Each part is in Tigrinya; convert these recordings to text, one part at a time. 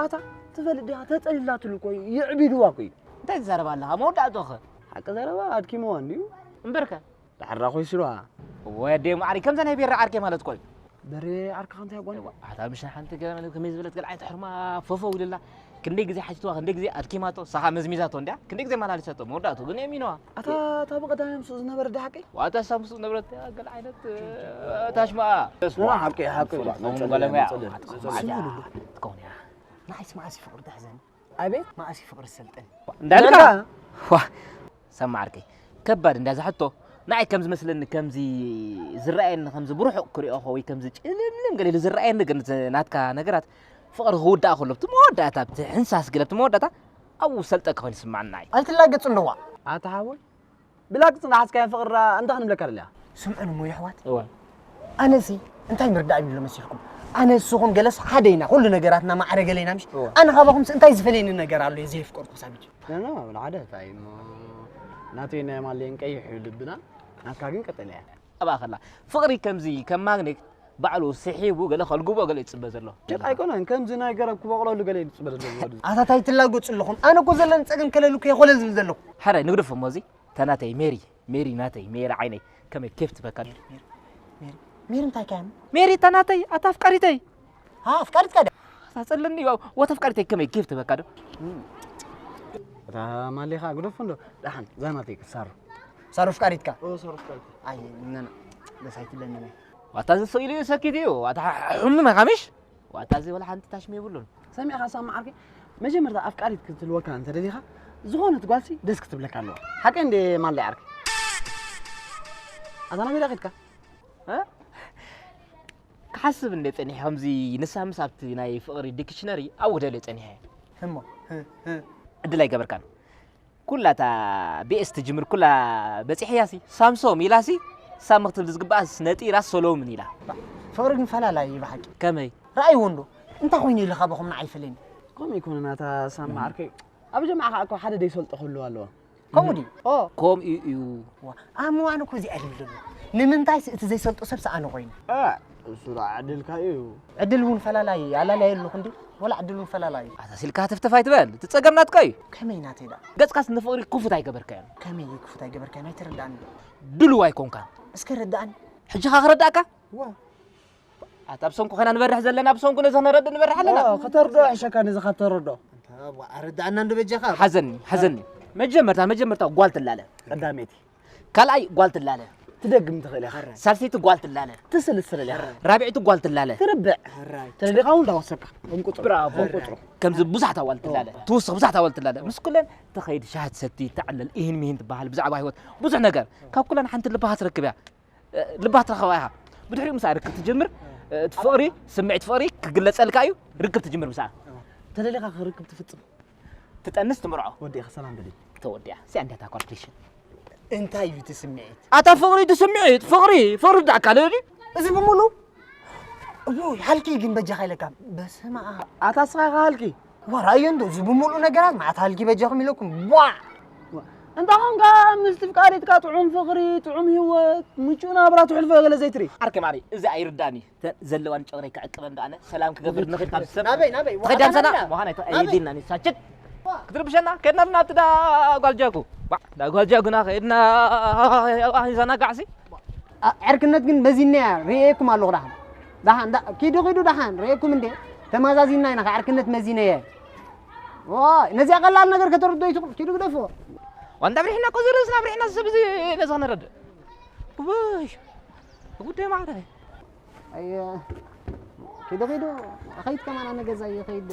ኣታ ትፈልጥ ዲኻ? ተጸሊላትሉ እኮ እዩ፣ የዕቢድዋ እኮ እዩ። እንታይ ትዛረብ ኣለኻ? መወዳእትኡ ኸ? ሓቂ ዘረባ ኣድኪምዋ እንድዩ። እምበርከ? ዳሕራ ኮይስልዋ። ወዲ ማዕሪ ከምዛ ናይ ቤራ ዓርከይ ማለት እኮ እዩ። በሬ ዓርክኻ እንታይ ጓል? ኣታ ምሽ ሓንቲ ገለ ከመይ ዝበለት ገለ ዓይነት ሕርማ ፈፈው ኢልላ። ክንደይ ግዜ ሓቲትዋ፣ ክንደይ ግዜ ኣድኪማቶ፣ ሳኻ መዝሚዛቶ እንድያ። ክንደይ ግዜ መላሊሳቶ፣ መወዳእቱ ግን የሚንዋ። ኣታ፣ እታ ብቐዳም ምስኡ ዝነበረ ዳ ሓቀይ? ዋታ እሳ ምስኡ ዝነበረት ገለ ዓይነት፣ እ፣ ታሽማ። ንራ ሓቂ፣ ሓቂ፣ ፎን፣ ፎን፣ ባለሙያ። መጸለል፣ መጸለል። ትኸውን እያ። ንዓይስ መዓስ እዩ ፍቕሪ ትሕዘኒ? ኣቤት? መዓስ እዩ ፍቕሪ ዝሰልጠኒ? እንዳልካ? እንዳልካ? ዋ፣ ሰማ ዓርከይ፣ ከባድ እንዳ እዛ ሕቶ። ንዓይ ከም ዝመስለኒ፣ ከምዚ ዝረኣየኒ፣ ከምዚ ብርሑቕ ክሪኦ ኸ ወይ ከምዚ ጭልምልም ገለ ኢሉ ዝረኣየኒ፣ ግን እዚ ናትካ ነገራት ፍቕሪ ክውዳእ ከሎ፣ ኣብቲ መወዳእታ፣ ኣብቲ ሕንሳስ ገለ፣ ኣብቲ መወዳእታ፣ ኣብኡ ሰልጠ ክኸውን ይስማዓኒ ንዓይ። ኣይትላገጽ ኣለዋ። ኣታ ሓወይ፣ ብላግጽ እናሓዝካዮ ፍቕሪ ደኣ እንታይ ክንብለካ ደሊኻ? ስምዑኒ እሞ የሕዋት። እወ። ኣነሲ እንታይ ምርዳእ ይብሎ መሲልኩም? ኣነ ንስኹም ገለስ ሓደ ኢና፣ ኩሉ ነገራትና ማዕረ ገለ ኢና ምሽ? እወ። ኣነ ካባኹምስ እንታይ ዝፈልየኒ ነገር ኣሎ? እየ ዘየፍቀርኩ ሳቢት። ኖ፣ ኖ፣ ሓደ እንታይ እሞ ናተይ ናይ ማለየን ቀይሕ እዩ ልብና፣ ናትካ ግን ቀጠልያ እያ። ኣባ ከላ ፍቕሪ ከምዚ ከም ማግኔት ባዕሉ ስሒቡ ገለ ከልግቦ ገለ ይጽበ ዘሎ። ጭቅ ኣይኮነን፣ ከምዚ ናይ ገረብ ክበቕለሉ ገለ እዩ ዝጽበ ዘሎ ወዲ። ኣታ ታይ ትላገጹ ኣለኹም? ኣነ እኮ ዘለኒ ጸገም ከለሉ እኮ እየ ኮለል ዝብል ዘለኹ። ሓራይ ንግደፎ እሞ እዚ፣ እታ ናተይ ሜሪ፣ ሜሪ ናተይ፣ ሜሪ ዓይነይ፣ ከመይ ኬፍ ትበካ። ሜሪ፣ ሜሪ፣ ሜሪ፣ ሜሪ እንታይ ካያ? ሜሪ እታ ናተይ፣ ኣታ ኣፍቃሪተይ። ሃ፣ ኣፍቃሪትካ ድያ? ኣታ ጸለኒ፣ ዋው፣ ዋት ኣፍቃሪተይ ከመይ ኬፍ ትበካ ዶ? እም። እታ ማሌኻ ግደፎ እንዶ፣ ደሓን፣ እዛ ናተይ ሳሩ። ሳሩ ኣፍቃሪትካ? ኦ፣ ሳሩ ኣፍቃሪት። ኣይ፣ ነና፣ ደስ ኣይትብለኒ እኔ። ዋታ እዚ ስኢሉ እዩ ሰኪት እዩ። ዋታ ሕሙም ኢኻ ምሽ? ዋታ እዚ ወላ ሓንቲ ታሽሚ የብሉን። ሰሚዕኻ ሳሚ ዓርከይ፣ መጀመርታ ኣፍቃሪት ክትህልወካ እንተ ደሊኻ፣ ዝኾነት ጓልሲ ደስ ክትብለካ ኣለዋ። ሓቀይ እንደ ማለይ ዓርከይ። ኣታ ናበይ ዳ ኸድካ? እ? ክሓስብ እንደ ጸኒሐ ከምዚ ንሳ ምስ ኣብቲ ናይ ፍቕሪ ዲክሽነሪ ኣብኡ ደልዮ ጸኒሐ። እሞ፣ ህ፣ ህ። ዕድል ኣይገበርካን። ኩላ እታ ቢኤስ ትጅምር ኩላ በጺሕያሲ፣ ሳምሶም ኢላሲ፣ ሳም ክትብል ዝግባኣስ ነጢራስ ሶሎምን ኢላ። ፍቕሪ ግን ፈላላይ እዩ ብሓቂ። ከመይ? ረኣይዎ እንዶ፣ እንታይ ኮይኑ ኢሉ ካባኹም ንዓይ ይፈልየኒ? ከምኡ ኣይኮነን ኣታ ሳሚ ዓርከይ። ኣብ ጀምዓ ከኣ እኮ ሓደ ደይሰልጦ ክህልው ኣለዎ። ከምኡ ድዩ? ኦ። ከምኡ እዩ። ዋ፣ ኣምዋን እኮ እዚኣ ድብል ዘሎ። ንምንታይስ እቲ ዘይሰልጦ ሰብስ ኣነ ኮይኑ? እ፣ እሱ ደኣ ዕድልካ እዩ። ዕድል እውን ፈላላይ ኣላላይ ኣለኹ እንዲ፣ ወላ ዕድል እውን ፈላላይ እዩ። ኣታ ሲልካ ትፍትፍ ኣይትበል፣ እቲ ጸገም ናትካ እዩ። ከመይ ናተይ ደኣ? ገጽካስ ንፍቕሪ ክፉት ኣይገበርካዮን። ከመይ ክፉት ኣይገበርካዮን? ኣይተረድኣኒ። ድሉው ኣይኮንካን። እስከ ረድኣኒ። ሕጂ ኸ ክረድኣካ? ዋ። ኣታ ኣብ ሰንኩ ኸና ንበርሕ ዘለና፣ ኣብ ሰንኩ ነዚ ኸነረድእ ንበርሕ ኣለና። ዋ፣ ከተርድኦ ይሕሸካ ነዚ ካብ ተረድኦ። ኣንታ፣ ዋ፣ ኣረድኣና እንዶ በጃኻ። ሓዘኒ፣ ሓዘኒ። መጀመርታ፣ መጀመርታ ጓል ትላለ። ቀዳመይቲ። ካልኣይ ጓል ትላለ። ትደግም ትኽእል ኢኻ። ሳልሰይቲ ጓል ትላለ። ትስልስል ኢኻ። ራብዐይቲ ጓል ትላለ። ትርብዕ። ሕራይ። ተደሊኻ እውን እንዳወሰድካ። ከም ቁጽሩ። ብራቮ። ከም ቁጽሩ። ከምዚ ብዙሓት ኣዋልድ ትላለ። ትውስኽ ብዙሓት ኣዋልድ ትላለ። ምስ ኩለን ትኸይድ፣ ሻሂ ትሰቲ፣ ተዕልል፣ ኢሂን ሚሂን ትበሃል ብዛዕባ ህይወት። ብዙሕ ነገር። ካብ ኩለን ሓንቲ ልባኻ ትረክብ እያ። እ፣ ልባኻ ትረኽባ ኢኻ። ብድሕሪኡ ምሳኣ ርክብ ትጅምር። እ፣ እቲ ፍቕሪ፣ ስምዒት ፍቕሪ ክግለጸልካ እዩ። ርክብ ትጅምር ምሳኣ። ተደሊኻ ክርክብ ትፍጽም። ትጠንስ ትምርዖ። ወዲእኻ ሰላም በለይ። ተወዲኣ። እስያ እንዲያ እታ ኳልኩሌሽን። እንታይ እዩ እቲ ስምዒት? ኣታ ፍቕሪ እቲ ስምዒት፣ ፍቕሪ፣ ፍቕሪ ዳኣ ካልእ ድዩ? እዚ ብምሉ? እውይ፣ ሃልኪ ግን በጃኻ ኢለካ። በስመ ኣብ። ኣታ እስኻ ኢኻ ሃልኪ? ዋ፣ ራእዮ እንዶ፣ እዚ ብምሉ ነገራት መዓት ሃልኪ በጃኹም ኢለኩም። ቧዕ! እንታይ ኾንካ ምስቲ ፍቃሪትካ ጥዑም ፍቕሪ፣ ጥዑም ህይወት፣ ምቹእ ናብራ ትሕልፎ ገለ ዘይትርኢ? ዓርከይ ማሪ፣ እዚ ኣይርዳእን እዩ። እተን ዘለዋን ጨቕረይ ክዕቅበን ዶ ኣነ? ሰላም ክገብር ንኽእል ካብ ሰብ። ናበይ፣ ናበይ? ተኸይድ ኣምሳና? ናበይ? ምዃን ኣይተ-፣ ኣየድልየናን እዩ። ሳችት! ክትርብሸና? ከድና ናብቲ ዳ ጓል ጃኩ። ባ፣ ዳ ጓል ጃኩና ከድና፣ ሂዛና ጋዕሲ። ኣ፣ ዕርክነት ግን መዚነያ፣ ርእየኩም ኣለኹ ደሓን። ደሓን፣ ዳ-፣ ኪዱ፣ ኪዱ ደሓን፣ ርእየኩም እንዴ? ተማዛዚና ኢና፣ ዕርክነት መዚነየ። ዋይ፣ ነዚኣ ቀላል ነገር ከተረድኦ ይትኽእሉ። ኪዱ ግደፍዎ። ዋንዳ ብሪሕና እኮ ዝርእስና ብሪሕና ሰብ እዚ ነዚ ክነረድእ። ውይ፣ ጉዳይ ማዕረ። ኣየ፣ ኪዱ፣ ኪዱ፣ ኣኸይድ ከማን ኣነ ገዛ እየ ኸይድ።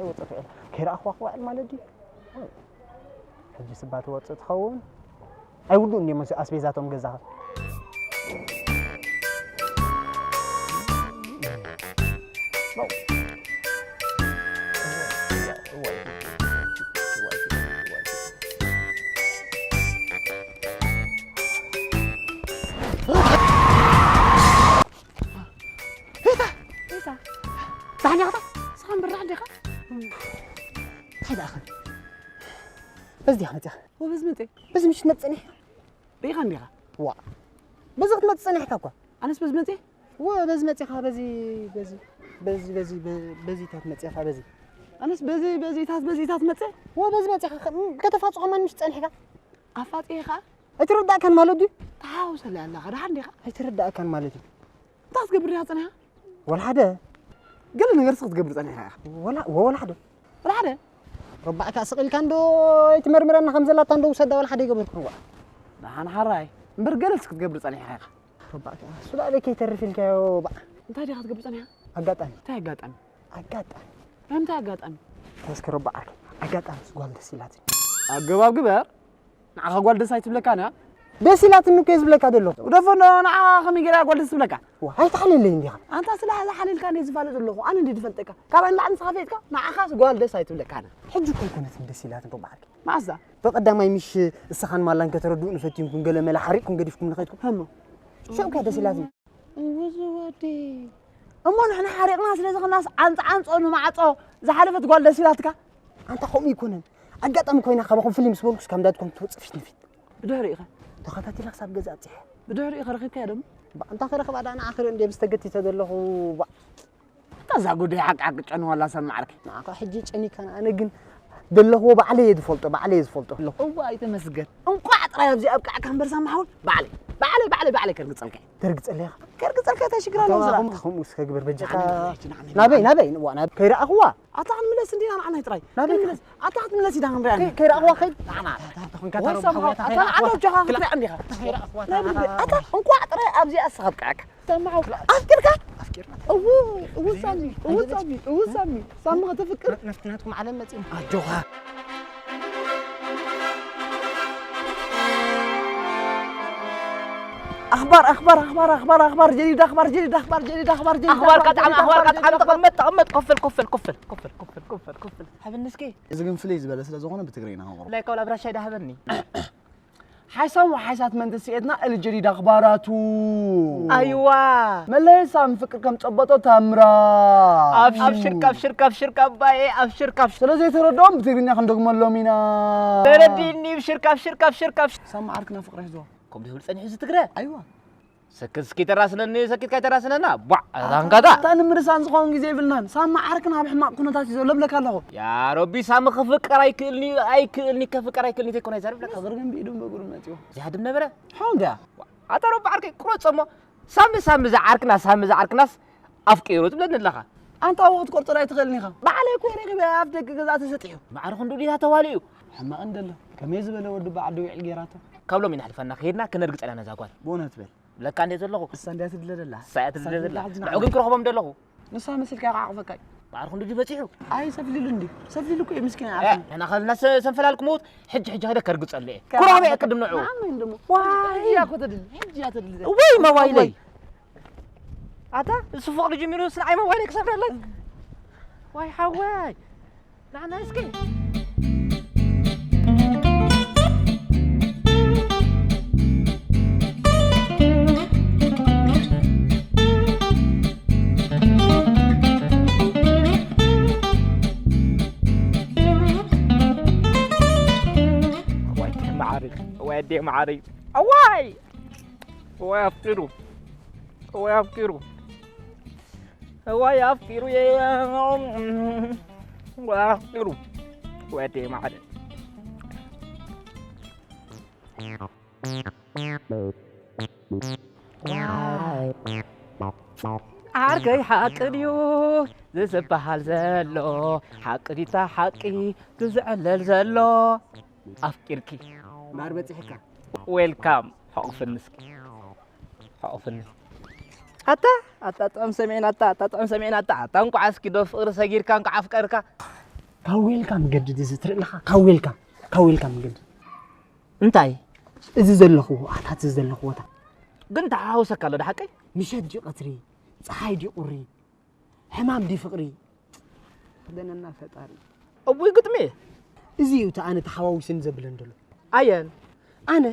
ወጥቶ ከይረኣኽዋ ክውዕል ማለት ድዩ? ሕጂ ስባ ትወፅእ ትኸውን። ኣይውዱእ እንዲዮም ኣስቤዛቶም ገዛኻ። ሄታ! ሄታ! ዳሕና ኢኻ? ስኻ እምበር ዳሕና ኢኻ? እንታይ ደኣ ኸ? በዚ ዲኻ መፂኻ? ወበዚ መፂ? በዚ ምሽ ትመፅእ ጸኒሕካ? ርኢኻ እንዲኻ? ዋ! በዚ ክትመፅእ ጸኒሕካ እኳ። ኣነስ በዚ መፂ? ወ-፣ በዚ መፂኻ፣ በዚ፣ በዚ፣ በዚ፣ በዚ፣ በ-፣ በዚታት መፂኻ፣ በዚ። ኣነስ በዚ፣ በዚታት፣ በዚታት መፂ? ወ-፣ በዚ መፂኻ፣ ከ-፣ ከተፋፅዖ ማን ምሽ ጸኒሕካ? ኣፋፅየ ኸዓ? ኣይትረዳእካን ማለት ድዩ? ተሓዋውሰለይ ኣለኻ፣ ደሓን ዲኻ? ኣይትረዳእካን ማለት እዩ። እንታይ ክትገብር ዲኻ ጸኒሕካ? ወላ ሓደ። ገለ ነገርስ ክትገብር ጸኒሕካ ኢኻ። ወላ፣ ወላ ሓደ። ወላ ሓደ? ረባዕካ ስቕ ኢልካ እንዶ ኣይትመርምረና ከም ዘላታ እንዶ ውሰዳ ወላ ሓደ ይገበርኩ። ደሓን ሓራይ። እምበር ገለስ ክትገብር ጸኒሕካ ኢኻ። ረባዕካ ሱላለ ከይተርፍ ኢልካዮ ባዕ። እንታይ ዲኻ ክትገብር ጸኒሕካ? ኣጋጣሚ። እንታይ ኣጋጣሚ? ኣጋጣሚ። እንታይ ኣጋጣሚ? ተስከ ረባዕ ዓርከይ። ኣጋጣሚ ጓል ደስ ኢላትኒ። ኣገባብ ግበር። ንዓኻ ጓል ደስ ኣይትብለካን እያ? ደስ ኢላትኒ እኮ እየ ዝብለካ ዘለኹ። ደፎ፣ ንዓኻ ከመይ ገይራ ጓል ደስ ትብለካ? ዋ፣ ኣይትሓልየለይ እንዲኻ። ኣንታ ስለ ዝሓልየልካ እንድየ ዝፋለጥ ዘለኹ። ኣነ እንድየ ዝፈልጠካ። ካባይ ንላዕሊ ንስኻ ፈሊጥካ፣ ንዓኻስ ጓል ደስ ኣይትብለካን እያ። ሕጂ እኮ ኣይኮነትን ደስ ኢላትኒ ረባዕ ዓርከይ። መዓስ ደኣ? ብቐዳማይ ምሽ እስኻን ማላን ከተረድኡኒ ፈቲንኩም ገለ መለ ሓሪቕኩም ገዲፍኩም ንኸድኩም። እሞ? ሽዑ ከ ደስ ኢላትኒ። እወ ዝወዲ። እሞ ንሕና ሓሪቕና ስለ ዝኽናስ ዓንጻ ዓንጾ ንማዕጾ ዝሓለፈት ጓል ደስ ኢላትካ? ኣንታ ከምኡ ኣይኮነን። ኣጋጣሚ ኮይና ካባኹም ፍልይ ምስ በልኩስ ካብ እንዳትኩም ትወጽእ ፊት ንፊት። ብድሕሪኡ ኸ? ተኸታቲላ ክሳብ ገዛ ኣብጺሐ። ብድሕሪኡ ኸ ረኺብካያ ደሞ? ባእ፣ ኣንታ ክረኽባ ደኣ ንዓ ክርኢ እንድየ ምስ ተገቲተ ዘለኹ፣ ባእ። እታ እዛ ጉዳይ ሓቂ ሓቂ ጨንዋ ኣላ ሰብ መዓርከይ። ንዓኻ ሕጂ ጨኒካን፣ ኣነ ግን ዘለኽዎ ባዕለይ እየ ዝፈልጦ፣ ባዕለይ እየ ዝፈልጦ ኣለኹ። እዋ ኣይተመስገን። እንቋዕ ጥራይ ኣብዚ ኣብቃዕካ እምበር ሳሚ ሓወይ፣ ባዕለይ፣ ባዕለይ፣ ባዕለይ፣ ባዕለይ ከርግጸልካ እየ። ተርግጸለይ ኢኻ? ከርግጸልካ እንታይ ሽግር ኣለዎ ኣታ ዝራ? ከምኡ፣ ከምኡ እስከ ግበር በጃኻ። ኣታ ንዓመይ፣ ናበይ፣ ናበይ? ናበይ? ዋ፣ ናብ ከይረኣኽዋ? ኣታ ክንምለስ እንዲና ንዓናይ ጥራይ። ናበይ? ክንምለስ። ኣታ ክትምለስ ኢዳ ክንሪኣ ከይ-፣ እንዲና። ከይረኣኽዋ ከይድ? ንዓና። ኣታ፣ ኣታ፣ ኣታ፣ ኮንካ እወ፣ ተረብሓ ሳሚ፣ ወይ ኣታ ኣታ፣ ኣታ፣ ኣታ፣ ኣጆኻ ክላ-፣ ክትሪኣ እንዲኻ። ከይረኣኽዋ ናይ ብልቢ። ኣታ፣ ኣታ፣ እንቋዕ ጥራይ ኣብዚኣ እስኻ ኣብቃዕካ። ሰማዑ። ኣፍቂርካ? ኣፍቂርና። እው፣ እው፣ ሳሚ፣ እው፣ ሳሚ፣ እው፣ ሳሚ። ሳሚ ከተፍቅር? ና-፣ ናብቲ ናትኩም ዓለም መጺእና። ኣጆኻ። ኣኽባር፣ ኣኽባር፣ ኣኽባር፣ ኣኽባር፣ ኣኽባር፣ ጀዲድ ኣኽባር፣ ጀዲድ ኣኽባር፣ ጀዲድ ኣኽባር፣ ጀዲድ ኣኽባር፣ ኣኽባር፣ ጀዲድ ኣኽባር፣ ጀዲድ ኣኽባር፣ ጀዲድ ኣኽባር። ተቐመጥ፣ ተቐመጥ፣ ኮፍ በል፣ ኮፍ በል፣ ኮፍ በል፣ ኮፍ በል፣ ኮፍ በል፣ ኮፍ በል፣ ኮፍ በል። ሓብኒ እስኪ። እዚ ግን ፍልይ ዝበለ ስለ ዝኾነ ብትግርኛ ኢና ክንቕርቦ። ብላይ ካብ ላብራሻይ ዳህበኒ። ሓይሳም ወሓይሳት መንተስኤትና እል ጀዲድ ኣኽባራቱ። ኣይዋ። መለሳም ፍቅር ከም ጸበጦ ታምራ። ኣብሽር፣ ኣብሽር፣ ኣብሽር፣ ኣባዬ፣ ኣብሽር፣ ኣብሽር። ስለ ዘይተረድኦም ብትግርኛ ክንደግመሎም ኢና። ተረዲእኒ፣ ብሽር፣ ኣብሽር፣ ኣብሽር፣ ኣብሽር። ሳማ ዓርክና ፍቅሪ ሒዝዎ። ከምኡ ይብል ጸኒሑ እዚ ትግረ። ኣይዋ። ሰክት እስኪ ተራስነኒ፣ ሰኪትካ ኣይተራስነና። ቧዕ፣ ኣታ ኣንጋዳ። ኣታ ንምርሳን ዝኸውን ግዜ የብልናን። ሳማ ዓርክና ኣብ ሕማቕ ኩነታት እዩ ዘሎ እብለካ ኣለኹ። ያ ረቢ፣ ሳሚ ክፍቅር ኣይክእልኒ፣ ኣይክእልኒ፣ ከፍቅር ኣይክእልኒ፣ ተይኮነ ይዛረብ ለካ። ፍቅር ግን ብኢዱ እምበጉሩ መጺኡ። እዚኣ ድም ነበረ? ሓው እንድያ። ኣታ ረቢ ዓርከይ፣ ቁረጾ እሞ። ሳሚ፣ ሳሚ ዝዓርክና፣ ሳሚ ዝዓርክናስ ኣፍቂሩ ትብለኒ ኣለኻ። ኣንታ ወቕት ቆርጦ ኣይትኽእልን ኢኻ። ባዕለይ እኮ ረኺበ ኣብ ደገ ገዛ ተሰጢሑ። ማዕረ ክንዱ ዲታ ተዋሊኡ። ሕማቕ እንደሎ። ከመይ ዝበለ ወዲ በዓል ደው ይዕል ጌራቶ። ካብ ሎሚ ነሕልፈና ከይድና ክነርግጸላ ነዛ ጓል። ብእውነት በል። ለካ እንዴ ዘለኹ። እሳ እንድያ ትድለ ደላ። እሳ እያ ትድለ እሳ ደላ። ትድለ ንዑ ግን ክረኽቦም ደለኹ። ንሳ መሲልካ ይዓቕፈካ እዩ። ባዕርኹ እንድዩ በጺሑ። ኣይ ሰፍሊሉ እንድዩ። ሰፍሊሉ እኮ እዩ ምስኪን እ፣ ዓርኩ። ንሕና ኸልና ሰ-፣ ሰንፈላልኩ ምውት፣ ሕጂ፣ ሕጂ ኸይደ ከርግጸሉ እየ። ከ-፣ ኩራበ እየ ቅድም ንዑ። ንዓመይ እንደሞ። ዋይ። ሕጂ እያ እኮ ተድሊ። ሕጂ እያ ተድሊ። ውይ፣ መዋይለይ። ኣታ? እሱ ፎቕ ልጅ ሚሉ ስንዓይ መዋይለይ ክሰፍረለይ። ዋይ፣ ሓወይ። ንዓና እስኪ። ወዲ መዓረይ፣ ወዲ መዓረይ። ኣዋይ! እዋይ ኣፍቂሩ፣ እዋይ ኣፍቂሩ፣ እዋይ ኣፍቂሩ፣ እዋይ ኣፍቂሩ፣ ወዲ መዓረይ። ዓርከይ ሓቂ ድዩ ዝስበሃል ዘሎ? ሓቂ ዲታ ሓቂ ዝዕለል ዘሎ? ኣፍቂርኪ። እምበኣር በጺሕካ። ዌልካም። ሕቑፍኒ እስኪ። ሕቑፍኒ። ኣታ፣ ኣታ ጥዑም ሰሚዕና ኣታ፣ ኣታ ጥዑም ሰሚዕና ኣታ፣ ኣታ እንቋዕ እስኪ ዶ ፍቕሪ ሰጊርካ፣ እንቋዕ ኣፍቀርካ። ካብ ዌልካም ገድድ እዚ ትርኢ ኣለኻ? ካብ ዌልካም ካብ ዌልካም ገድድ እንታይ? እዚ ዘለኹዎ ኣታት እዚ ዘለኹዎ ቦታ ግን ተሓዋውሰካ ኣሎ። ዶ ሓቀይ? ምሸት ድዩ ቀትሪ? ፀሓይ ድዩ ቁሪ? ሕማም ድዩ ፍቕሪ? ክደነና ፈጣሪ። እቡይ ግጥሚ። እዚ እዩ እቲ ኣነ ተሓዋዊስን ዘብለን ዘሎ። ኣየን? ኣነ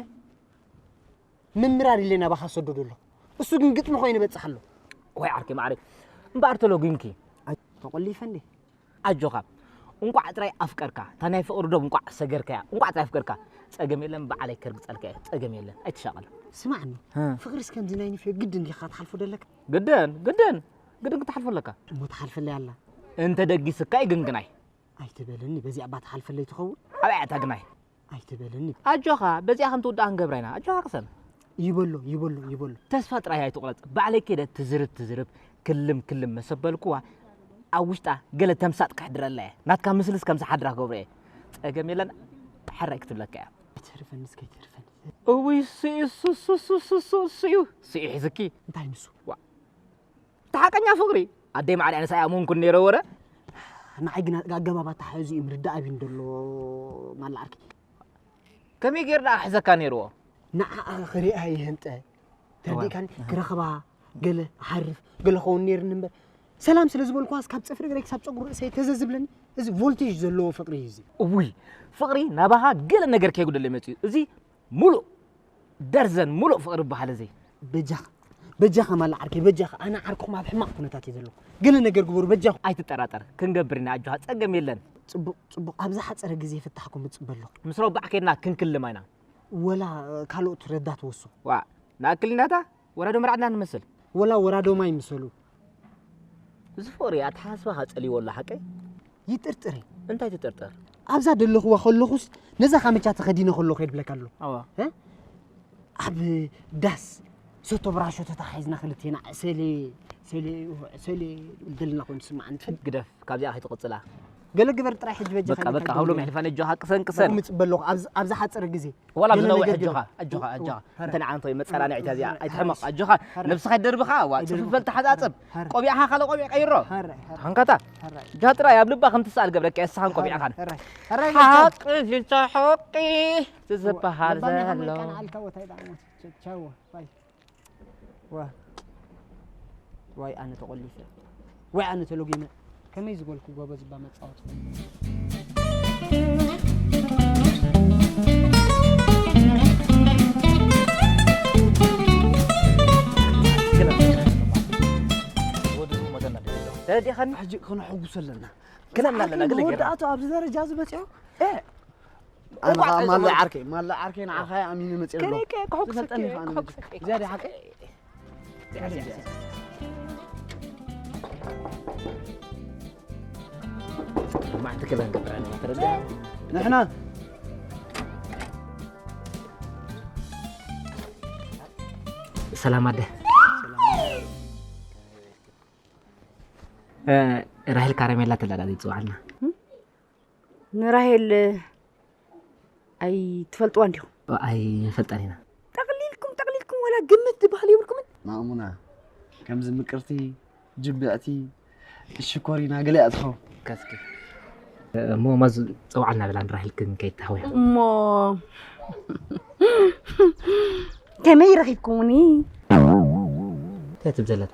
ምምራር ኢለ ናባኻ ሰዶ ዘሎ። እሱ ግን ግጥሚ ኮይኑ በጽሕ ኣሎ። ወይ ዓርከይ ማዕረይ። እምበኣር ተሎጊንኪ። ኣይ፣ ተቆሊፈ እንዴ? ኣጆኻ። እንቋዕ ጥራይ ኣፍቀርካ። እታ ናይ ፍቕሪ ዶብ እንቋዕ ሰገርካያ። እንቋዕ ጥራይ ኣፍቀርካ። ጸገም የለን፣ ባዕለይ ከርግጸልካ እየ። ጸገም የለን። ኣይትሻቐል። ስማዕኒ፣ እ። ፍቕሪስ ከምዚ ናይ ንፍዮ ግድን ዲኻ ትሓልፎ ደለካ? ግድን፣ ግድን። ግድን ክትሓልፎ ኣለካ። እሞ ትሓልፈለይ ኣላ። እንተ ደጊስካ እዩ ግንግናይ። ኣይትበለኒ፣ በዚኣ እባ ትሓልፈለይ ትኸውን? ኣበይ እያ እታ ግናይ? ኣይትበለኒ። ኣጆኻ፣ በዚኣ ከም ትውዳእ ክንገብራ ኢና። ኣጆኻ ቅሰን። ይበሎ፣ ይበሎ፣ ይበሎ። ተስፋ ጥራይ ኣይትቑረጽ። ባዕለይ ከይደ ትዝርብ ትዝርብ፣ ክልም ክልም መሰበልኩዋ፣ ኣብ ውሽጣ ገለ ተምሳጥ ከሕድረላ እየ። ናትካ ምስልስ ከም ዝሓድራ ክገብሮ እየ። ጸገም የለን፣ ሕራይ ክትብለካ እያ። ኣይትህርፈኒ እስከ፣ ኣይትህርፈኒ። እውይ፣ ስኡ፣ ሱ፣ ሱ፣ ሱ፣ ሱ፣ ሱ፣ ስኡ፣ ስኡ ሒዝኪ። እንታይ ንሱ? ዋ። እቲ ሓቀኛ ፍቕሪ፣ ኣደይ ማዕረ ኣነስ ኣይኣመንኩን ነይረ ወረ። ንዓይ ግን ኣገባብ ኣተሓሕዝኡ እዩ ምርዳእ ኣብዩኒ ዘሎ ማላ ዓርከይ። ከመይ ገይሩ ደኣ ክሕዘካ ነይርዎ? ንዓኣ ክሪኣ ይህንጠ። ተረዲእካኒ? እዋ። ክረኽባ፣ ገለ ክሓርፍ፣ ገለ ክኸውን ነይርኒ እምበር። ሰላም ስለ ዝበልኩዋስ ካብ ጽፍሪ እግረይ ክሳብ ጸጉሪ ርእሰይ ተዘዝብለኒ። እዚ ቮልቴጅ ዘለዎ ፍቕሪ እዩ እዚ። እውይ፣ ፍቕሪ ናባኻ ገለ ነገር ከይጉደለ መጺኡ። እዚ ሙሉእ ደርዘን ሙሉእ ፍቕሪ ይበሃል እዚ። በጃኻ፣ በጃኻ ማላ ዓርከይ፣ በጃኻ። ኣነ ዓርክኹም ኣብ ሕማቕ ኩነታት እዩ ዘለኹ። ገለ ነገር ግበሩ፣ በጃኹም። ኣይትጠራጠር፣ ክንገብር ኢና ኣጆኻ፣ ጸገም የለን። ጽቡቕ፣ ጽቡቕ። ኣብ ዝሓጸረ ግዜ ፍታሕኩም እጽበ ኣለኹ። ምስ ረባዕ ኬድና ክንክልማ ኢና። ወላ ካልኦት ረዳት ወሱ። ዋእ፣ ንኣክል ኢናታ ወራዶ መርዓድና ንመስል። ወላ ወራዶማ ይምሰሉ። እዚ ፍቕሪ ኣተሓሳስባኻ ጸልይዎ ኣሎ ሓቀይ? ይጥርጥር እየ። እንታይ ትጥርጥር? ኣብዛ ደለኹዋ ከለኹስ ነዛ ካምቻ ተኸዲነ ከለኹ የድብለካ ኣሎ። ኣዋ። እ? ኣብ ዳስ ሰቶ ብራሾ ተታሒዝና ክልቴና ሰሌ ሰሌ ሰሌ ደልና ኮይኑ ስማዕ እንትን። ግደፍ፣ ካብዚኣ ከይትቕጽላ። ገለ ግበር ጥራይ ሕጂ በጃኻ በቃ፣ ኢለካ በቃ፣ ካብ ሎሚ ይግበር። ሕልፋ ነጆኻ ቅሰን፣ ቅሰን። ከምኡ ምጽበ ኣለኹ፣ ኣብዚ፣ ኣብዚ ሓጸረ ግዜ። ዋላ ገለ ብዝነውሕ ነገር ኣጆኻ፣ ግበር። ኣጆኻ፣ ኣጆኻ። ኦ፣ ሀረ። እንተ ንዓንተ ወይ መጸናንዒታ እዚኣ፣ ሀረ። ኣይትሕመቕ፣ ኣጆኻ። ሀረ። ነብስኻ ይደርብኻ፣ ዋ፣ ኣይደርብኻ። ጽፍፍ በል ተሓጻጸብ። ሀረ። ቆቢዕኻ ካልእ ቆቢዕ ቀይሮ። ሀረ፣ ሀረ። ሃንካታ። ሀረ። እጃ ጥራይ ኣብ ልባ ከም ትስኣል ገብረካ፣ እስኻን ሀረ፣ ቆቢዕኻን። ሀረ። ሀረ፣ ሓቂ ዝተ ሓቂ ዝበሃል ለባና ዘሎ። ከመይ ቀን ኣልካ ወታይ ደኣ ሞት። ቻ-፣ ቻው፣ ባይ። ዋ። ዋይ ኣነ ተቖሊፈ። ዋይ ኣነ ተሎጊመ። ከመይ ዝበልኩ ጎበዝ እባ መጻወቲ። ተረዲእኻኒ? ሕጂ ከነሐጉሶ ኣለና። ክለምና ኣለና፣ ገለ ጌርና። መወዳእቱ ኣብዚ ደረጃ እዚ በጺሑ? እ። ኣነ እኳ ኸዓ ማለ ጠይቆም። ዓርከይ፣ ማለ ዓርከይ ንዓኻ እየ ኣሚነ መጺአ ኣለኹ። ከመይ ከ ክሕጉሰካ ዝፈልጠኒ እየ፣ ኸዓ ክሕጉሰካ እየ፣ ንመጺአ። ዝያዳ ሓቂ? ዝያዳ፣ ዝያዳ። ማዕንቲ ክለን ገብረን ተረዳ። ንሕና ሰላም ኣደ። እ፣ ራሄል ካራሜላ ተላላ ዝጽዋዕና። ንራሄል ኣይትፈልጥዋን ዲኹም? ኣይንፈልጣን ኢና። ጠቕሊልኩም፣ ጠቕሊልኩም ወላ ግምት ዝበሃል የብልኩምን? ማእሙና፣ ከምዚ ምቅርቲ፣ ጅብዕቲ፣ ሽኮሪና ገለ እያ ትኸውን። ካስኪ። እሞ ማዝ ጸውዓልና በላ ንራሄል ክንከይድ ተሃዊኹ። እሞ ከመይ ረኺብኩምኒ? እንታይ ትብል ዘለታ?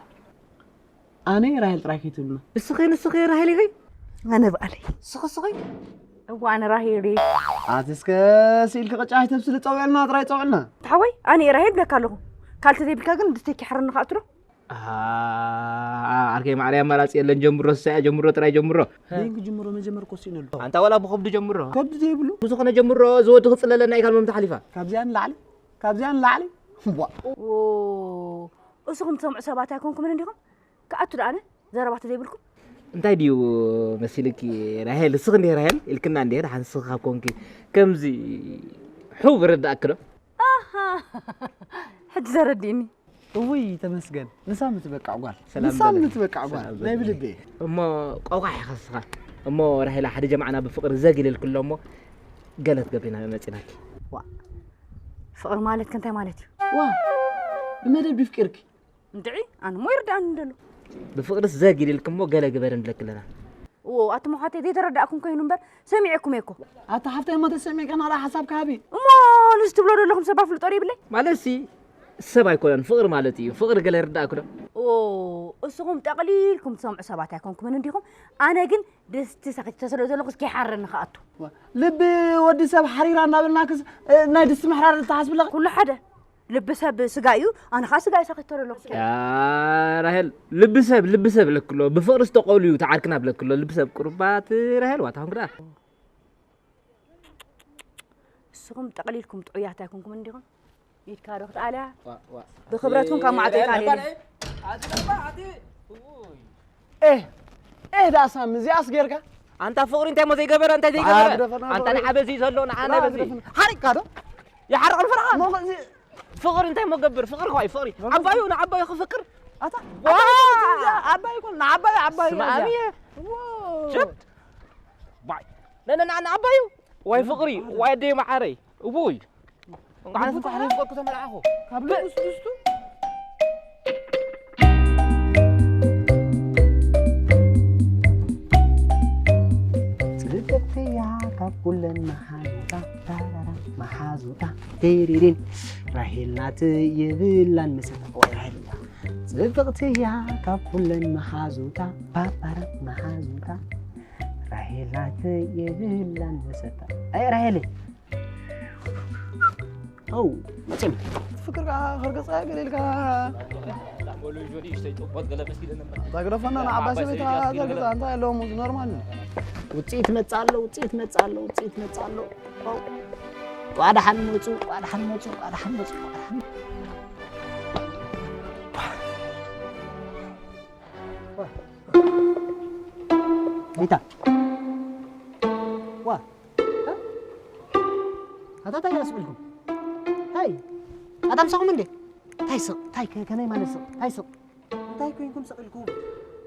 ኣነ ራሄል ጥራይ ከይትብልና። ንስኺ፣ ንስኺ ራሄል ኢኺ? ኣነ በዓለይ። ንስኺ፣ ንስኺ? እወ፣ ኣነ ራሄል እየ። ኣቲ እስከ ስኢልኪ ቅጫ ኣይተብስሊ፣ ጸውዕልና ጥራይ፣ ጸውዕልና። ተሓወይ፣ ኣነ እየ ራሄል ብለካ ኣለኹ። ካልተ ዘይብልካ ግን ብስተኪ ሓርኒ ክኣቱ ዶ? ኣሃ፣ ዓርከይ ማዕረይ ኣማራጺ የለን፣ ጀምሮ፣ ንሳ እያ ጀምሮ፣ ጥራይ ጀምሮ። በይን ክጅምሮ መጀመር እኮ ስኢነ ኣለኹ። ኣንታ ዋላ ብኸብዱ ጀምሮ። ከብዲ ዘይብሉ? ብዝኾነ ጀምሮ፣ እዚ ወዲ ክጽለለና እዩ፣ ካብ ሎሚ ተሓሊፋ። ካብዚኣ ንላዕሊ? ካብዚኣ ንላዕሊ? ዋ። ኦ፣ እስኹም ትሰምዑ ሰባት ኣይኮንኩምን እንዲኹም? ክኣቱ ደኣ ኣነ ዘረባ ተዘይብልኩም? እንታይ ድዩ መሲልኪ ራሄል? እስኺ እንዴ ራሄል ኢልክና እንዴ? ደሓን እስኺ ካብ ኮንኪ ከምዚ ሕው በረዳእኪ ዶ? ኣሃ፣ ሕጂ ዘረዲእኒ። እውይ ተመስገን፣ ንሳ ምትበቃዕ ጓል፣ ሰላም ንሳ በለኒ። ምትበቃዕ ጓል፣ ሰላም ናይ በለኒ። ብልበይ። እሞ ቆቋሕ ኢኻ እስኻ። እሞ ራሄላ ሓደ ጀማዕና ብፍቕሪ ዘግ ኢልልኪ ኣሎ እሞ ገለ ትገብሪና መጺናኪ። ዋ፣ ፍቕሪ ማለት ከ እንታይ ማለት እዩ? ዋ፣ ብመደብ ይፍቅርኪ። እንድዒ፣ ኣነ እሞ ይርድኣኒ እንደሎ። ብፍቕርስ ዘግ ኢልልኪ እሞ ገለ ግበር ንብለኪ ኣለና። ኦ፣ ኣቱም ኣሕዋተይ ዘይተረዳእኩም ኮይኑ እምበር ሰሚዐኩም እየ እኮ። ኣታ ሓፍተይ እሞ ተሰሚዕካ ናላ ሓሳብካ ሃቢ። እሞ ንሱ ትብሎ ዘለኹም ሰብ ኣፍልጦ ዶ ይብለይ? ማለትሲ ሰብ ኣይኮነን ፍቕሪ ማለት እዩ። ፍቕሪ ገለ ይርዳእክ ዶ? ኦ እስኹም ጠቕሊልኩም ትሰምዑ ሰባት ኣይኮንኩምን እንዲኹም። ኣነ ግን ድስቲ ሰኺተ ስለ ዘለኹስ ከይሓረኒ ክኣቱ። ልቢ ወዲ ሰብ ሓሪራ እናበልናክስ ናይ ድስቲ ምሕራር ተሓስብለኺ? ኩሉ ሓደ ልቢ ሰብ ስጋ እዩ፣ ኣነ ኸዓ ስጋ እየ ሰኺተ ዘለኹ። ያ ራሄል ልቢ ሰብ ልቢ ሰብ ለክሎ ብፍቕሪ ዝተቆሉ እዩ ተዓርክና ብለክሎ ልቢ ሰብ ቁርባት ራሄል ዋታ ኹንክ ደኣ። እስኹም ጠቕሊልኩም ጥዑያት ኣይኮንኩም እንዲኹም። ኢድካ ዶ ክትኣልያ? ብኽብረት እውን ካብ ማዕጾ ኣይትኣልየኒ። ኤህ ኤህ ዳሳም እዚኣስ ጌርካ ኣንታ ፍቕሪ እንታይ ሞ ዘይገበረ እንታይ ዘይገበረ ኣንታ ንዓ በዚ ዘሎ ንዓ ናይ በዚ ሓሪቅካ ዶ ይሓርቕ ንፍርኻ ፍቕሪ እንታይ ሞ ገብር ፍቕሪ ኳይ ፍቕሪ ዓባዩ ንዓባዩ ክፍቅር ኣታ ዓባይ ይኩን ንዓባዩ ዓባዩ ስማዕብየ ጀት ባይ ነነና ንዓባዩ ዋይ ፍቕሪ ዋይ ደይ መዓረይ እቡይ እንኳዕ እንኳዕ ፍቅርኩ ተመልዓኹ ካብ ልብስ ድስቱ ጽብቕትያ ካብ ኩለን መሓዙታ ታራራ መሓዙታ ቴሪሪን ራሄል ናት የብላን መሰታ ወይ ራሄል ጽብቕትያ ካብ ኩለን መሓዙታ ፓፓራ መሓዙታ ራሄል ናት የብላን መሰታ ኣይ ራሄል ኣው መቸም ፍቅር ከኣ ከርገጽካ ገለ ኢልካ እዛ ግደፈና ንዓባይ ሰበይታ ዘርግጻ እንታይ ኣለዎም እዚ ኖርማል እዩ። ውፅኢት መጽእ ኣሎ ውፅኢት መጽእ ኣሎ ውፅኢት መጽእ ኣሎ ቋ ደሓን መፁ ቋ ደሓን መፁ ቋ ደሓን መፁ ቋ ደሓን ሪታ ዋ ኣታ ታይ ኣስብልኩም ታይ ኣታ ምሳኹም እንዴ ታይ ስቕ ታይ ከመይ ማለት ስቕ ታይ ስቕ እንታይ ኮይንኩም ስቕ ኢልኩም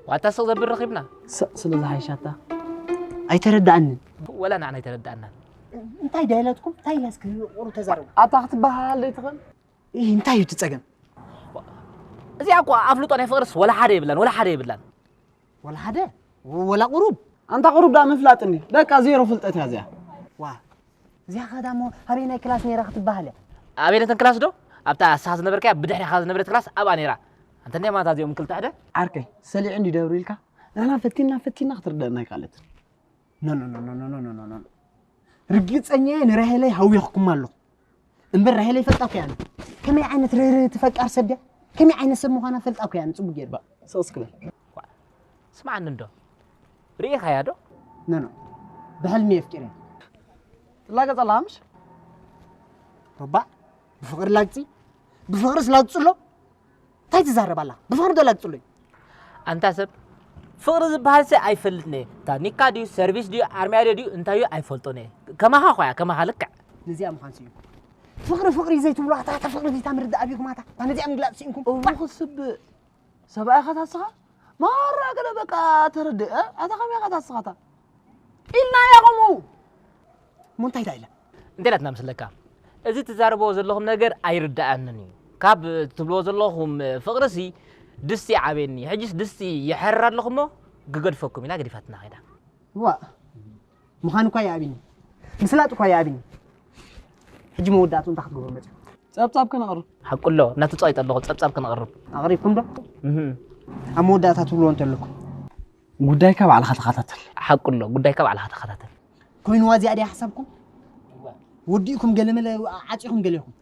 ዋታ ስቕ ዘብል ረኺብና ስቕ ስለ ዝሓይሻታ ኣይተረዳእንን ወላ ንዓና ኣይተረዳእናን እንታይ ዳይላትኩም እንታይ ኢላስ ክቁሩ ተዛረቡ ኣታ ክትበሃል ዘይትኽእል እንታይ እዩ እቲ ጸገም እዚኣ እኮ ኣፍልጦ ናይ ፍቕርስ ወላ ሓደ የብላን ወላ ሓደ የብላን ወላ ሓደ ወላ ቁሩብ ኣንታ ቁሩብ ዳ ምፍላጥኒ በቃ ዜሮ ፍልጠት እያ እዚኣ ዋ እዚኣ ኸ ዳሞ ኣበየናይ ክላስ ነይራ ክትበሃል እያ ኣበየነተን ክላስ ዶ ኣብታ ንስኻ ዝነበርካያ ብድሕሪኻ ዝነበረት ክላስ ኣብኣ ነይራ ኣንተ እንዲያ ማታ እዚኦም ክልተ ሕደ ዓርከይ ሰሊዑ እንዲ ደብሩ ኢልካ ንሕና ፈቲንና ፈቲንና ክትርደአና ኣይከኣለትን ኖኖኖኖኖኖኖኖኖ ርግፀኛ እየ ንራሄለይ ሃዊኽኩማ ኣለኹ እምበር ራሄለይ ፈልጣ እኮ እያ ኣነ ከመይ ዓይነት ርህርህቲ ፈቃር ሰብ ድያ ከመይ ዓይነት ሰብ ምዃና ፈልጣ እኮ እያ ኣነ ፅቡቅ ገይረ ስቕስ ክበል ስምዓኒ እንዶ ርኢኻያ ዶ ኖኖ ብሕልሚ የፍቂረ ትላገፅ ኣለኻ ምሽ ሮባ ብፍቅሪ ላግፂ ብፍቅርስ ላግፅሎ እንታይ ትዛረብ ኣላ ብፍቅሪ ዶ ላግፅሎ እዩ ኣንታ ሰብ ፍቕሪ ዝበሃል ሰ ኣይፈልጥን እየ ታኒካ ድዩ ሰርቪስ ድዩ ኣርምያ ድዩ እንታይ እዩ ኣይፈልጦን እየ ከማኻ ኾያ ከማኻ ልክዕ ነዚኣ ምዃን ስኢንኩም ፍቕሪ ፍቕሪ ዘይትብሉ ኣታ እታ ፍቕሪ ዚታ ምርዳእ ኣብይኩም ኣታ እታ ነዚኣ ምግላፅ ስኢንኩም እሞ ክስብእ ሰብኣይኻ ታስኻ ማራ ገለ በቃ ተረድእ ኣታ ከመይ ኢኻ ታስኻታ ኢልና እያ ከምኡ እሞ እንታይ ዳ ኢላ እንታይ ኢላትና ምስለካ እዚ ትዛረብዎ ዘለኹም ነገር ኣይርድኣንን እዩ ካብ ትብልዎ ዘለኹም ፍቕርሲ ድስቲ ይዓብየኒ ሕጅስ ድስቲ ይሐርር ኣለኹ እሞ ግገድፈኩም ኢላ ገዲፋትና ኸይዳ ዋእ ምዃን እኳ ይኣብኒ ምስላጥ እኳ ይኣብኒ ሕጂ መወዳእትኡ እንታይ ክትገብሩ መፅኹም ፀብፃብ ከነቕርብ ሓቁሎ እናተፃወይጠ ኣለኹ ፀብፃብ ከነቕርብ ኣቕሪብኩም ዶ ኣብ መወዳእታ ትብልዎ እንተለኩም ጉዳይካ ባዕልኻ ተኸታተል ሓቁሎ ጉዳይካ ባዕልኻ ተኸታተል ኮይንዋ እዚኣ ድያ ሓሳብኩም ወዲእኩም ገለመለ ዓፂኹም ገሌኹም